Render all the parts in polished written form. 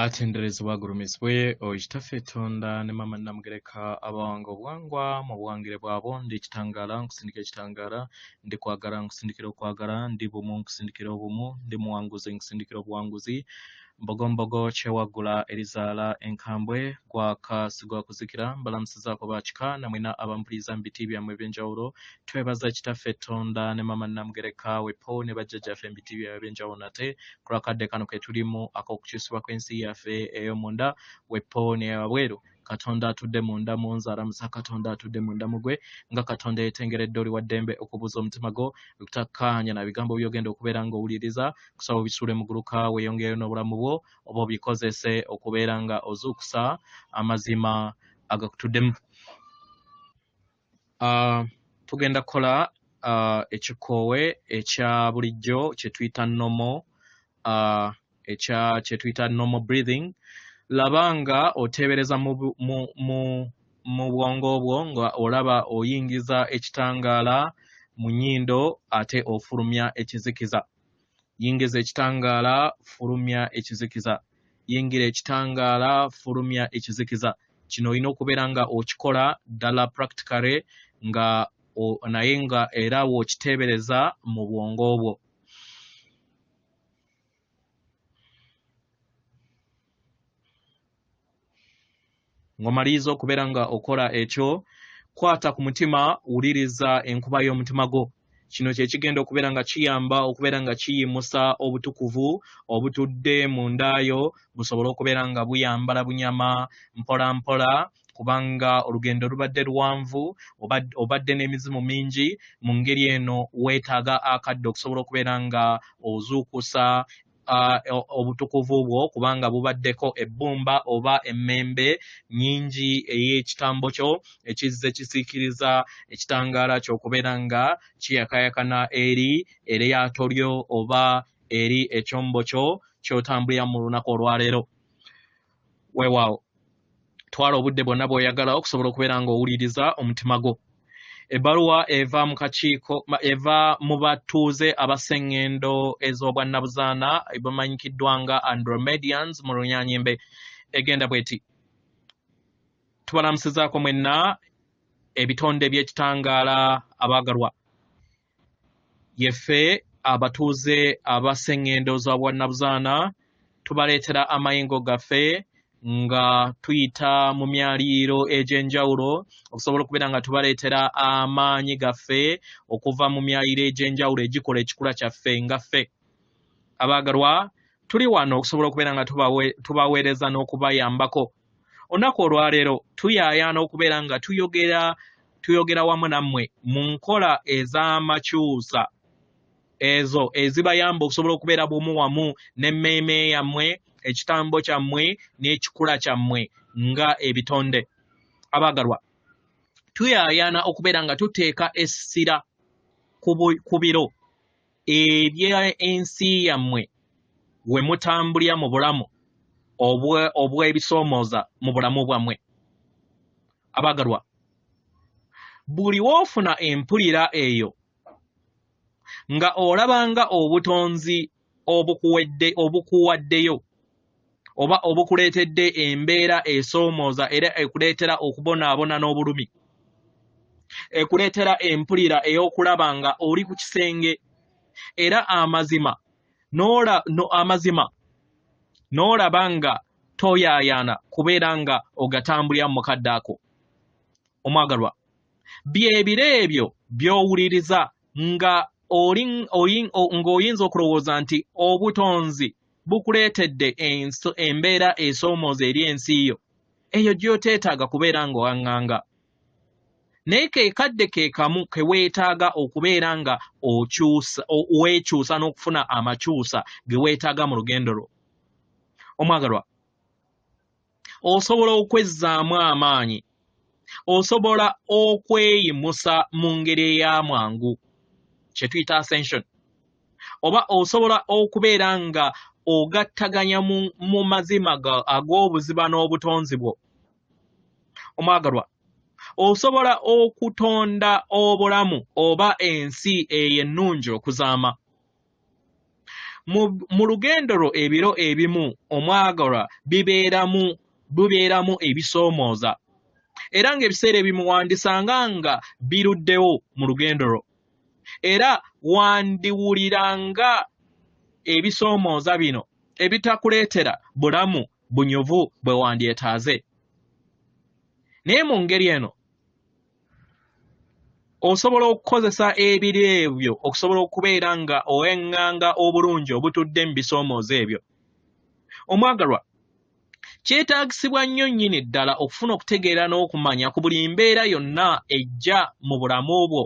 Atenderezebwa agulumizibwe oyo Kitaffe Tonda ne Maama Nnamugereka abawanga obuwangwa mu buwangire bwabwo. Ndi kitangaala nkusindika ekitangaala, ndi kwagala nkusindikira okwagala, ndi bumu nkusindikira obumu, ndi muwanguzi nkusindikira obuwanguzi. Mbogombogo kyewaggula erizaala enkambwe, gwaka sigwa kuzikira. Mbalamusizaako ba kika namwena abampuliriza mu biti byammwe eby'enjawulo. Twebaza Kitaffe Tonda ne Maama Nnamugereka wepo ne bajjajjaffe mu biti byabwe eby'enjawulo nate ku lw'akadde kano ke tulimu ak'okukyusibwa kw'ensi yaffe ey'omunda wepo n'eyawabweru. Katonda atudde munda mu nze alamusa Katonda atudde munda mu gwe. Nga Katonda yeetengeredde oli wa ddembe okubuuza omutima gwo okutakkaanya na bigambo by'ogenda okubeera ng'owuliriza. Kusaba obisuule muguluka weeyongereyo n'obulamu bwo oba obikozese okubeera nga ozuukusa amazima agakutuddemu. Tugenda kukola ekikoowe ekya bulijjo kye tuyita normal, ekya kye tuyita normal breathing. Laba nga oteebereza mu, mu, mu, mu bwongo bwo nga olaba oyingiza ekitangaala mu nnyindo ate ofulumya ekizikiza. Yingiza ekitangaala, fulumya ekizikiza. Yingira ekitangaala, fulumya ekizikiza. Kino olina okubeera nga okikola ddala practically nga naye nga era w'okiteebereza mu bwongo bwo. Ng'omaliriza okubeera nga okola ekyo, kwata ku mutima, wuliriza enkuba y'omutima gwo. Kino kye kigenda okubeera nga kiyamba okubeera nga kiyimusa obutukuvu obutudde mu nda yo busobole okubeera nga buyambala bunyama mpola mpola, kubanga olugendo lubadde luwanvu, obadde n'emizimu mingi. Mu ngeri eno weetaaga akadde okusobola okubeera nga ozuukusa obutukuvu bwo, kubanga bubaddeko ebbumba oba emmembe nnyingi ey'ekitambo kyo ekizze kisiikiriza ekitangaala kyo okubeera nga kiyakayakana eri eryato lyo oba eri ekyombo kyo ky'otambulira mu lunaku olwaleero. Weewaawo, twala obudde bwonna bw'oyagala okusobola okubeera ng'owuliriza omutima gwo. Ebbaluwa eva mu kakiiko, eva mu batuuze abasengendo ez'obwannabuzaana bamanyikiddwa nga Andromedians mu Lunyanyimbe egenda bw'eti. Tubalamusizaako mwenna ebitonde by'ekitangaala abaagalwa. Yeffe abatuuze abasengendo za bwannabuzaana tubaleetera amayingo gaffe nga tuyita mu myaliiro egy'enjawulo okusobola okubeera nga tubaleetera amaanyi gaffe okuva mu myaliiro egy'enjawulo egikola ekikula kyaffe nga ffe abaagalwa. Tuli wano okusobola okubeera nga tubaweereza n'okubayambako. Olunaku olwaleero tuyaayaana okubeera nga tuyogera wamu nammwe mu nkola ez'amakyusa ezo ezibayamba okusobola okubeera bumu wamu n'emmeeme yammwe, ekitambo kyammwe n'ekikula kyammwe nga ebitonde. Abaagalwa, tuyaayaana okubeera nga tuteeka essira ku biro eby'ensi yammwe we mutambulira mu bulamu obw'ebisoomooza mu bulamu bwammwe. Abaagalwa, buli w'ofuna empulira eyo nga olabanga obutonzi obukuwaddeyo oba obukuleetedde embeera esoomooza era ekuleetera okubonaabona n'obulumi, ekuleetera empulira ey'okulaba nga oli ku kisenge era amazima amazima n'olaba nga toyaayaana kubeera nga ogatambulira mu mukadde ako. Omwagalwa, bye biro ebyo by'owuliriza nga ng'oyinza okulowooza nti obutonzi bukuleetedde embeera esoomooza eri ensi yo eyo gy'oteetaaga kubeera ng'owaŋŋanga. Naye ke kadde ke kamu ke weetaaga okubeera nga weekyusa n'okufuna amakyusa ge weetaaga mu lugendo lwo. Omwagalwa, osobola okwezzaamu amaanyi, osobola okweyimusa mu ngeri ey'amwangu kye tuyita ascension, oba osobola okubeera nga ogattaganya mu mazima ag'obuziba n'obutonzi bwo. Omwagalwa, osobola okutonda obulamu oba ensi eyo ennungi okuzaama. Mu lugendo lwo ebiro ebimu omwagalwa bibeeramu ebisoomooza, era ng'ebiseera ebimu wandisanga nga biruddewo mu lugendo lwo, era wandiwuliranga ebisoomooza bino ebitakuleetera bulamu bunyuvu bwe wandyetaaze. Naye mu ngeri eno osobola okukozesa ebiro ebyo okusobola okubeera nga oweŋŋanga obulungi obutudde mu bisoomooza ebyo. Omwagalwa, kyetaagisibwa nnyo nnyini ddala okufuna okutegeera n'okumanya ku buli mbeera yonna ejja mu bulamu bwo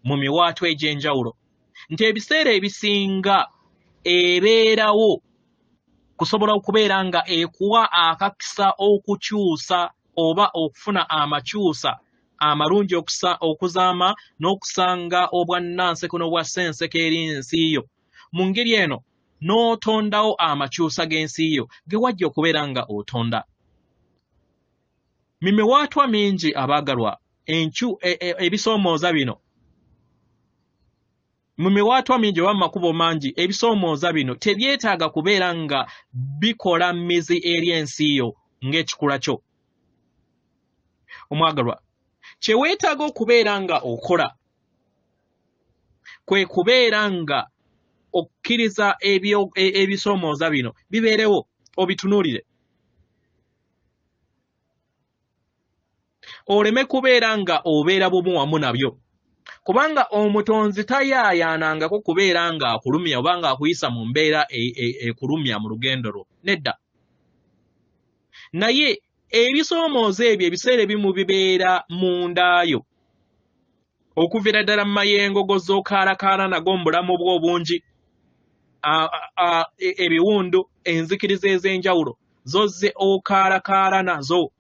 mu miwaatwa egy'enjawulo, nti ebiseera ebisinga ebeerawo kusobola okubeera nga ekuwa akakisa okukyusa oba okufuna amakyusa amalungi okuzaama n'okusanga obwannanseko n'obwassenseko eri ensi yo. Mu ngeri eno n'otondawo amakyusa g'ensi yo ge wajja okubeera nga otonda. Mu miwaatwa mingi abaagalwa, ebisoomooza bino mu miwaatwa mingi oba mu makubo mangi, ebisoomooza bino tebyetaaga kubeera nga bikola mmizi eri ensi yo ng'ekikula kyo. Omwagalwa, kye weetaaga okubeera nga okola kwe kubeera nga okkiriza ebisoomooza bino bibeerewo, obitunuulire, oleme kubeera nga obeera bumu wamu nabyo, kubanga omutonzi tayaayaanangako kubeera nga akulumya oba nga akuyisa mu mbeera ekulumya mu lugendo lwo, nedda. Naye ebisoomooza ebyo ebiseera ebimu bibeera munda yo, okuviira ddala mu mayengo g'ozokaalakaala nago mu bulamu bwo obungi, ebiwundu, enzikiriza ez'enjawulo zozze okaalakaala nazo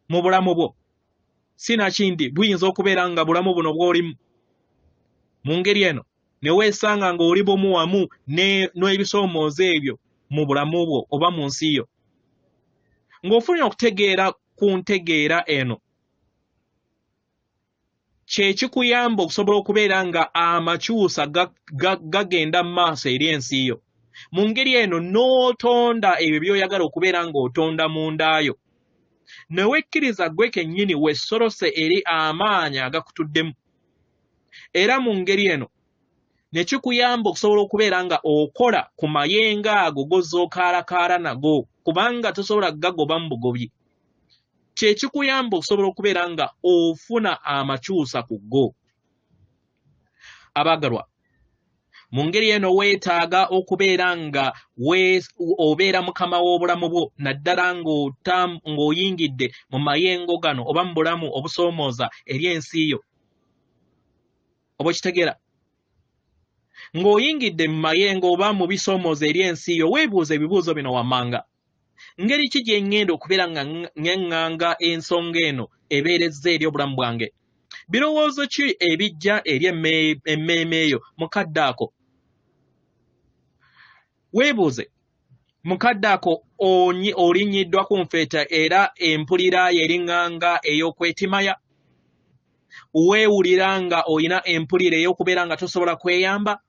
mu bulamu bwo. Sinakindi buyinza okubeera nga bulamu buno bw'olimu. Mu ngeri eno ne weesanga ng'oli bumu wamu n'ebisoomooza ebyo mu bulamu bwo oba mu nsi yo. Ng'ofunye okutegeera ku ntegeera eno, kye kikuyamba okusobola okubeera nga amakyusa gagenda mu maaso eri ensi yo. Mu ngeri eno n'otonda ebyo by'oyagala okubeera ng'otonda munda yo, ne wekkiriza ggwe kennyini weesolose eri amaanyi agakutuddemu. Era mu ngeri eno ne kikuyamba okusobola okubeera nga okola ku mayengo ago g'ozokaalakaala nago, kubanga tosobola kugagoba mu bugobi. Kye kikuyamba okusobola okubeera nga ofuna amakyusa ku go. Abaagalwa, mu ngeri eno weetaaga okubeera nga obeera mukama w'obulamu bwo, naddala ng'oyingidde mu mayengo gano oba mu bulamu obusoomooza eri ensi yo. Oba okitegeera? Ng'oyingidde mu mayengo oba mu bisoomooza eri ensi yo, weebuuza ebibuuzo bino wammanga. Ngeri ki gye ŋŋenda okubeera nga ŋŋanga ensonga eno ebeerezza eri obulamu bwange? Birowoozo ki ebijja eri emmeeme eyo mu kadde ako? Weebuuze, mu kadde ako olinnyiddwa ku nfeeta era empulira yo eriŋŋanga ey'okwetimaya? Weewulira nga olina empulira ey'okubeera nga tosobola kweyamba?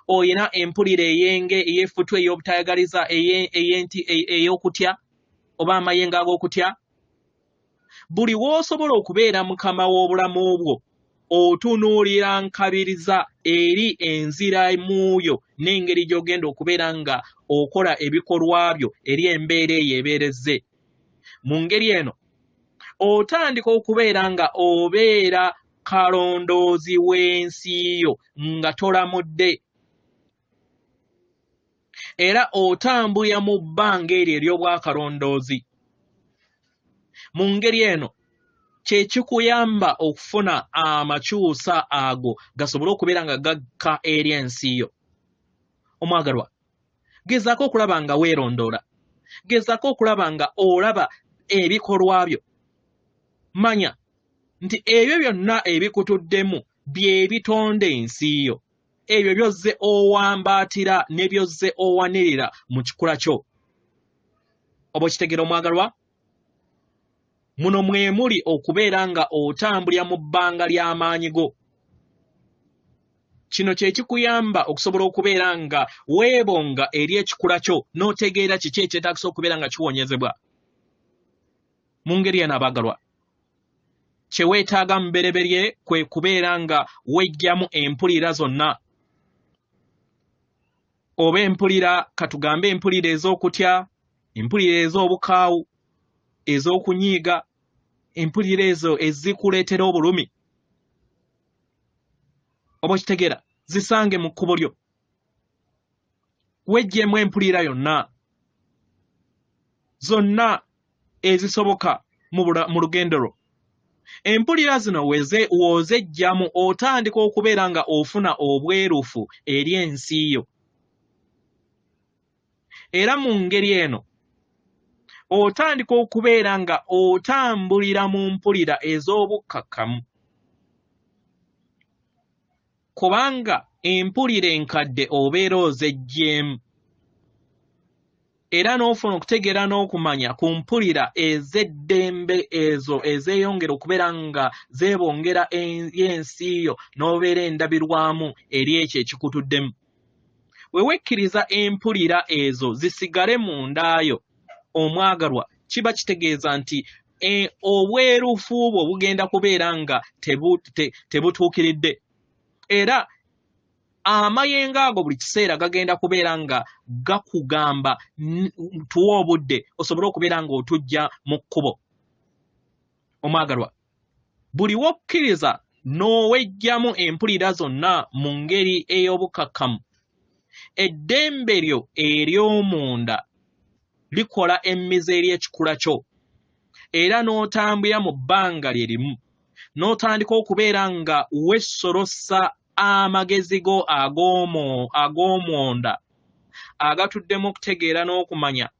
Olina empulira ey'enge, ey'effutu, ey'obutayagaliza, ey'okutya oba amayengo ag'okutya? Buli w'osobola okubeera mukama w'obulamu bwo, otunuulira nkabiriza eri enziramu yo n'engeri gy'ogenda okubeera nga okola ebikolwa byo eri embeera eyo ebeerezze. Mu ngeri eno otandika okubeera nga obeera kalondoozi w'ensi yo nga tolamudde, era otambulira mu bbanga eryo ery'obwakalondoozi. Mu ngeri eno kye kikuyamba okufuna amakyusa ago gasobole okubeera nga gakka eri ensi yo. Omwagalwa, gezaako okulaba nga weerondoola, gezaako okulaba nga olaba ebikolwa byo. Manya nti ebyo byonna ebikutuddemu bye bitonda ensi yo, ebyo by'ozze owambaatira ne by'ozze owanirira mu kikula kyo. Oba okitegeera omwagalwa? Muno mwe muli okubeera nga otambulira mu bbanga ly'amaanyi go. Kino kye kikuyamba okusobola okubeera nga weebonga eri ekikula kyo n'otegeera kiki ekyetaagisa okubeera nga kiwonyezebwa. Mu ngeri eno abaagalwa, kye weetaaga mu bereberye kwe kubeera nga weggyamu empulira zonna, oba empulira, katugambe empulira ez'okutya, empulira ez'obukaawu, ez'okunyiiga, empulira ezo ezikuleetera obulumi, oba okitegeera, zisange mu kkubo lyo. Weggyemu empulira yonna zonna ezisoboka mu lugendo lwo. Empulira zino w'ozeggyamu otandika okubeera nga ofuna obwerufu eri ensi yo. Era mu ngeri eno otandika okubeera nga otambulira mu mpulira ez'obukkakkamu, kubanga empulira enkadde obeera ozeggyeemu, era n'ofuna okutegeera n'okumanya ku mpulira ez'eddembe ezo ezeeyongera okubeera nga zeebongera ensi yo, n'obeera endabirwamu eri ekyo ekikutuddemu. Bwe wekkiriza empulira ezo zisigale munda yo, omwagalwa, kiba kitegeeza nti obwerufu bwo bugenda kubeera nga tebutuukiridde, era amayengo ago buli kiseera gagenda kubeera nga gakugamba tuwe obudde osobole okubeera ng'otujja mu kkubo. Omwagalwa, buli w'okkiriza n'owejjamu empulira zonna mu ngeri ey'obukkakkamu, eddembe lyo ery'omunda likola emmizi eri ekikula kyo, era n'otambulira mu bbanga lye limu, n'otandika okubeera nga weesolossa amagezi go ag'omunda agatuddemu okutegeera n'okumanya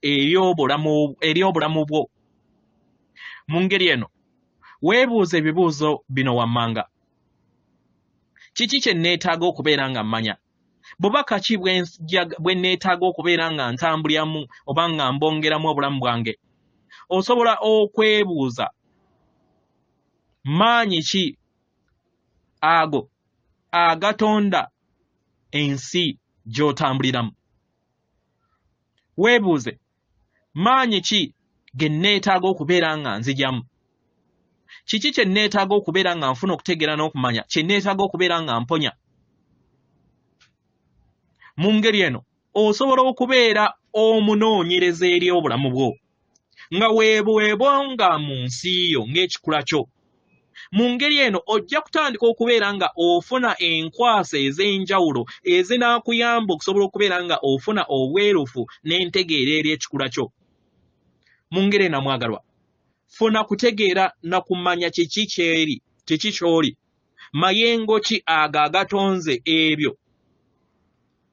eri obulamu bwo. Mu ngeri eno weebuuze ebibuuzo bino wammanga. Kiki kye neetaaga okubeera nga mmanya? Bubaka ki bwe neetaaga okubeera nga ntambuliramu oba nga mbongeramu obulamu bwange? Osobola okwebuuza, maanyi ki ago agatonda ensi gy'otambuliramu? Weebuuze, maanyi ki ge neetaaga okubeera nga nzijamu? Kiki kye neetaaga okubeera nga nfuna okutegeera n'okumanya, kye neetaaga okubeera nga mponya? Mu ngeri eno osobola okubeera omunoonyereza eri obulamu bwo, nga weebwebonga mu nsi yo ng'ekikula kyo. Mu ngeri eno ojja kutandika okubeera nga ofuna enkwasa ez'enjawulo ezinaakuyamba okusobola okubeera nga ofuna obwerufu n'entegeera eri ekikula kyo. Mu ngeri eno mwagalwa, funa kutegeera na kumanya kiki kyeri, kiki ky'oli, mayengo ki ago agatonze ebyo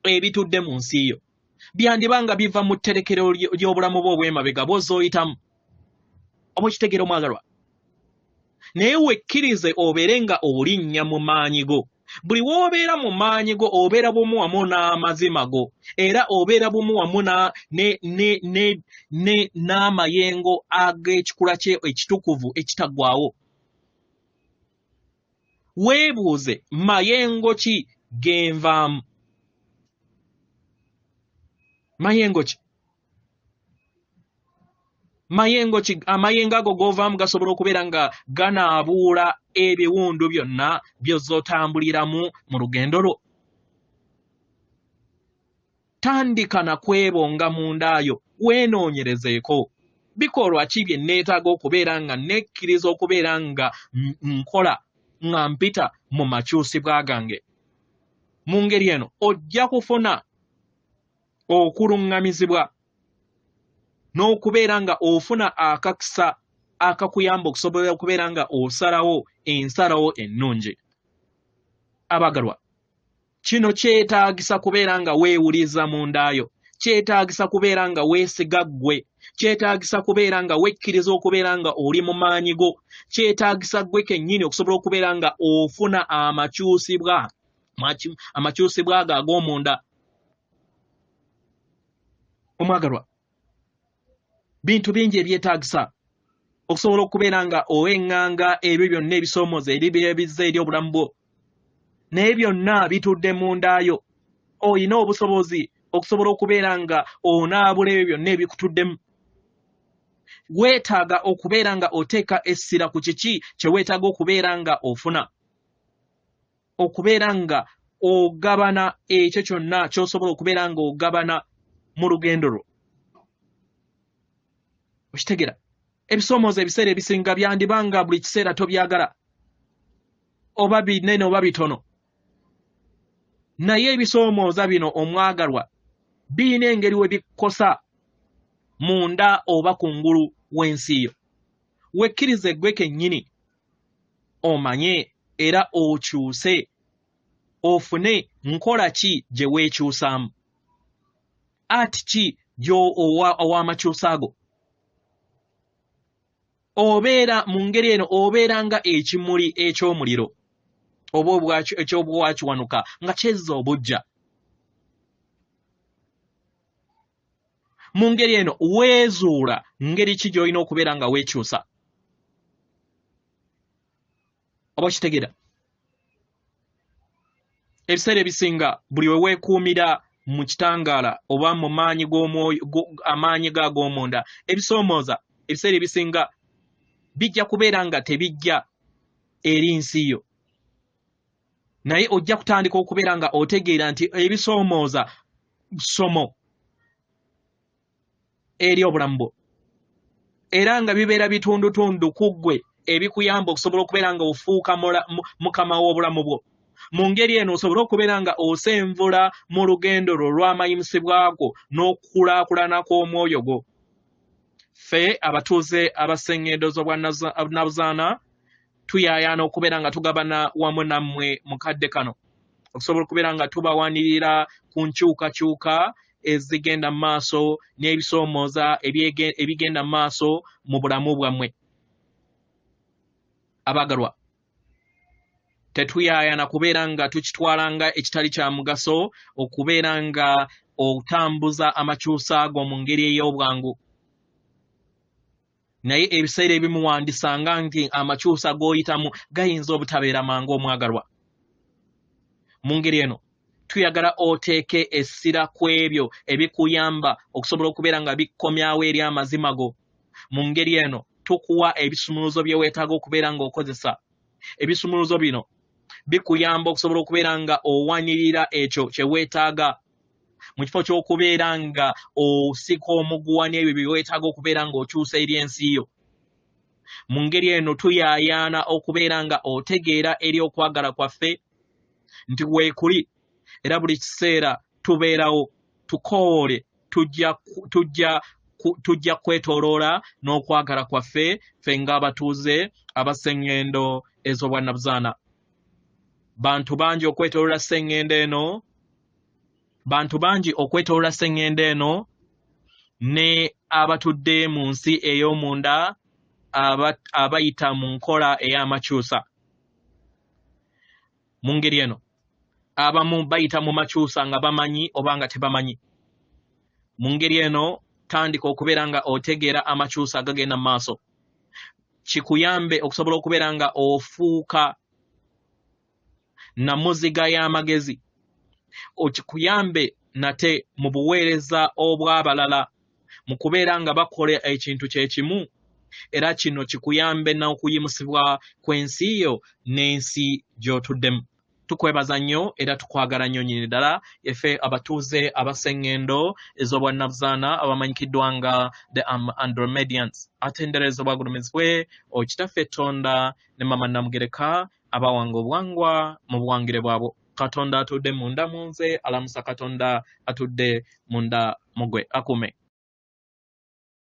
ebitudde mu nsi yo. Byandiba nga biva mu tterekero ly'obulamu bwo obw'emabega bw'ozooyitamu. Oba okitegeera omwagalwa? Naye wekkirize obeere nga olinnya mu maanyi go. Buli w'obeera mu maanyi go obeera bumu wamu n'amazima go, era obeera bumu wamu n'amayengo ag'ekikula kye ekitukuvu ekitaggwaawo. Weebuuze, mayengo ki ge nvaamu? Mayengo ki? Mayengo ki? Amayengo ago g'ovaamu gasobola okubeera nga ganaabuula ebiwundu byonna by'ozotambuliramu mu lugendo lwo. Tandika na kwebonga munda yo, weenoonyerezeeko. Bikolwa ki bye neetaaga okubeera nga nekkiriza okubeera nga nkola nga mpita mu makyusibwa gange? Mu ngeri eno ojja kufuna okuluŋŋamizibwa n'okubeera nga ofuna akakisa akakuyamba okusobola okubeera nga osalawo ensalawo ennungi. Abagalwa, kino kyetaagisa kubeera nga weewuliza munda yo, kyetaagisa kubeera nga weesiga ggwe, kyetaagisa kubeera nga wekkiriza okubeera nga oli mu maanyi go, kyetaagisa ggwe kennyini okusobola okubeera nga ofuna amakyusibwa ago ag'omunda. Omwagalwa, bintu bingi ebyetaagisa okusobola okubeera nga oweŋŋanga ebyo byonna ebisoomooza ebibeera bizza eri obulamu bwo. Naye byonna bitudde munda yo. Olina obusobozi okusobola okubeera nga onaabula ebyo byonna ebikutuddemu. Weetaaga okubeera nga oteeka essira ku kiki kye weetaaga okubeera nga ofuna, okubeera nga ogabana ekyo kyonna ky'osobola okubeera nga ogabana mu lugendo lwo. Okitegera? Ebisoomooza ebiseera ebisinga byandiba nga buli kiseera tobyagala, oba binene oba bitono, naye ebisoomooza bino omwagalwa birina engeri we bikkosa munda oba kungulu w'ensi yo. Wekkirize ggwe kennyini omanye era okyuse, ofune nkola ki gye weekyusaamu, ati ki ow'amakyusa ago. Obeera mu ngeri eno obeera nga ekimuli eky'omuliro oba eky'obwakiwanuka nga kyezza obujja. Mu ngeri eno weezuula ngeri ki gy'olina okubeera nga weekyusa. Oba okitegeera? Ebiseera ebisinga buli we weekuumira mu kitangaala oba mu maanyi g'omwoyo, amaanyi ga ag'omunda, ebisoomooza ebiseera ebisinga bijja kubeera nga tebijja eri nsi yo, naye ojja kutandika okubeera nga otegeera nti ebisoomooza ssomo eri obulamu bwo, era nga bibeera bitundutundu ku ggwe ebikuyamba okusobola okubeera nga ofuuka mukama w'obulamu bwo. Mu ngeri eno osobole okubeera nga osenvula mu lugendo lwo olw'amayimusibwa gwo n'okukulaakulana kw'omwoyo gwo. Ffe abatuuze abasengendo z'obwa Nabuzaana tuyaayaana okubeera nga tugabana wamu nammwe mu kadde kano okusobola okubeera nga tubawanirira ku nkyukakyuka ezigenda mu maaso n'ebisoomooza ebigenda mu maaso mu bulamu bwammwe. Abaagalwa, tetuyaayana kubeera nga tukitwala nga ekitali kya mugaso okubeera nga otambuza amakyusa ago mu ngeri ey'obwangu, naye ebiseera ebimu wandisanga nti amakyusa g'oyitamu gayinza obutabeera mangu omwagalwa. Mu ngeri eno tuyagala oteeke essira ku ebyo ebikuyamba okusobola okubeera nga bikkomyawo eri amazima go. Mu ngeri eno tukuwa ebisumuluzo bye weetaaga okubeera ng'okozesa. Ebisumuluzo bino bikuyamba okusobola okubeera nga owanirira ekyo kye weetaaga mu kifo ky'okubeera nga osika omuguwa n'ebyo bye weetaaga okubeera ng'okyusa eri ensi yo. Mu ngeri eno tuyaayaana okubeera nga otegeera eri okwagala kwaffe nti weekuli, era buli kiseera tubeerawo tukowoole, tujja kwetooloola n'okwagala kwaffe ffe ng'abatuuze abasengendo ez'obwannabuzaana. Bantu bangi okwetooloola ssengendo eno, bantu bangi okwetooloola ssengendo eno ne abatudde mu nsi ey'omunda abayita mu nkola ey'amakyusa. Mu ngeri eno abamu bayita mu makyusa nga bamanyi oba nga tebamanyi. Mu ngeri eno tandika okubeera nga otegeera amakyusa agagenda mu maaso, kikuyambe okusobola okubeera nga ofuuka namuziga y'amagezi, okikuyambe nate mu buweereza obw'abalala mu kubeera nga bakola ekintu kye kimu, era kino kikuyambe n'okuyimusibwa kw'ensi yo n'ensi gy'otuddemu. Tukwebaza nnyo era tukwagala nnyo nnyini ddala efe abatuuze abasengendo ez'obwannabuzaana abamanyikiddwa nga the Andromedians. Atenderezebwa agulumizibwe Okitaffe Tonda ne Mama Namugereka abawanga obuwangwa mu buwangire bwabwo. Katonda atudde munda mu nze alamusa Katonda atudde munda mu gwe. Akuume.